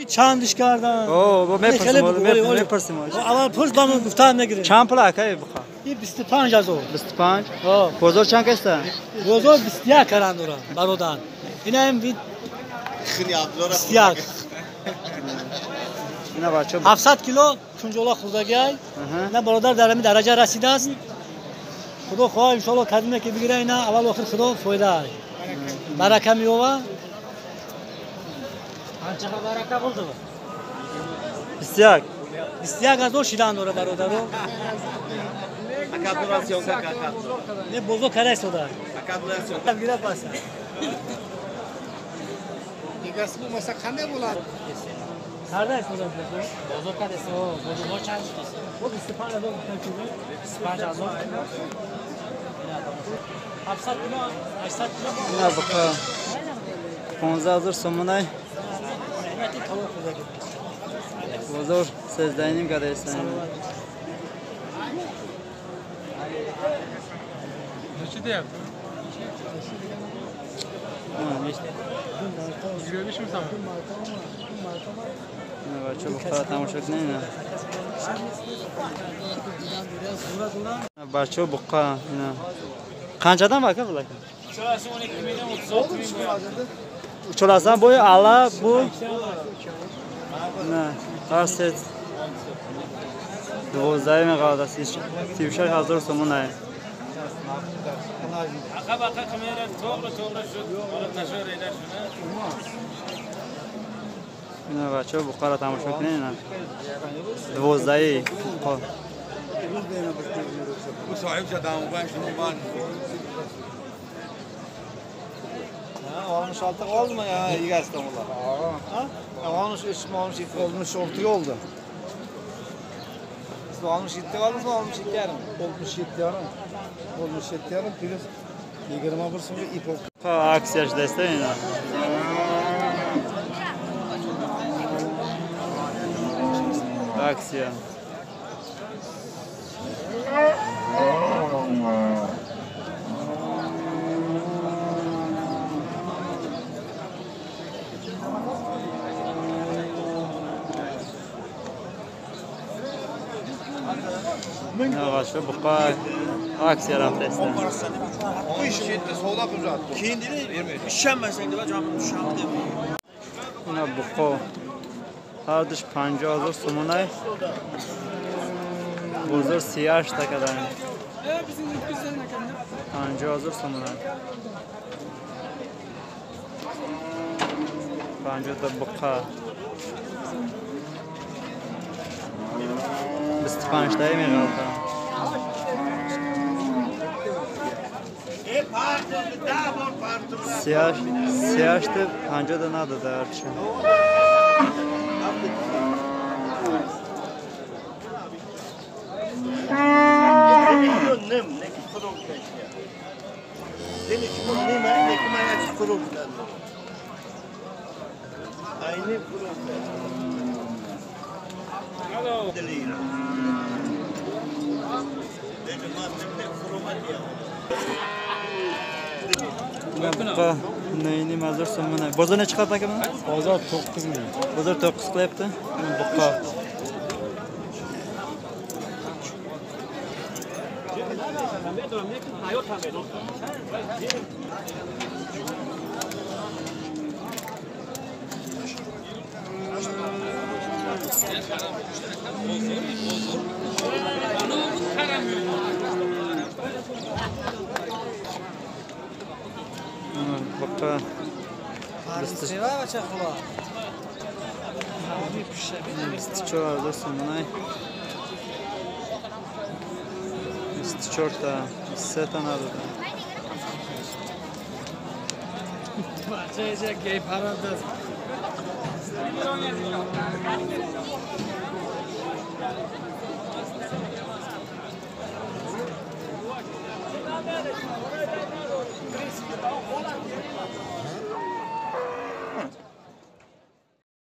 Чандиш кардан. О, бо мепурсим, мепурсим. Аввал пурс ба ман гуфтан мегирем. Чанд пул акай буқа? И 25 ҳазор. 25? О, бозор чанд каста? Бозор 21 каран дорам, бародар. Инаем бит 21. Ина бача 700 кило кунҷола хурдагиай. Ина бародар дар ҳамин дараҷа расидааст. Худо хоҳад иншоалло кадиме ки бигира ина аввал охир худо фоида. Барака меова. Анча барака булду. 21. 21 ҳазор шидан дора бародаро. Не бозор карай сода. Гира паса. Egasi bo'lmasa qanday bo'ladi? Карда истода. Бозор кардест. Бозор чанд шуд? Бо 25 ҳазор гуфтан чуби. 25 ҳазор. 700 кило, 800 кило. Ина буқа 15 ҳазор сомонай. Бозор 13.5 кардаест. Neçə deyəbdi? 25 mi сам? Бача буқара тамошо кунед. Бача буқа ина. Қанчадан бака булака? Uchalasi 12 mingdan 36 ming. Uchalasidan bo'yi ala bu. На, ҳар 12 меқалад 36 ҳазор сомон ай. Ақа baqa qilmanglar, to'g'ri to'g'ri shu olib tashlaveringlar shuni. Ина бача буқара тамошо кунед ина. 12 буқа. Bu sohibcha damg'an shuni man. Ha, 66 oldu ya egasidan ular. Ha? 63 67 66 oldu. Siz 67 oldingizmi 67 yarim? 67 yarim. 67 yarim plus 21 so'mga ip. Aksiya ishlaysizlar ina. Aksiya. Бача буқа aksiya рафтаистанд. Ина буқо ҳардуш 50 ҳазор сомонай. Бозор 38 та кадан. 50 ҳазор сомонай. 50 та буқа. 25 таи меғалта. 38 50 надода ҳарчи. Buqa 9.5 ҳазор сомон. Бозор necha qiladi aka buni? Bozor 9 ming. Bozor 9 qilyapti. Buqa. Buqa 24 ҳазор сомонай. 24 та 23 та надода.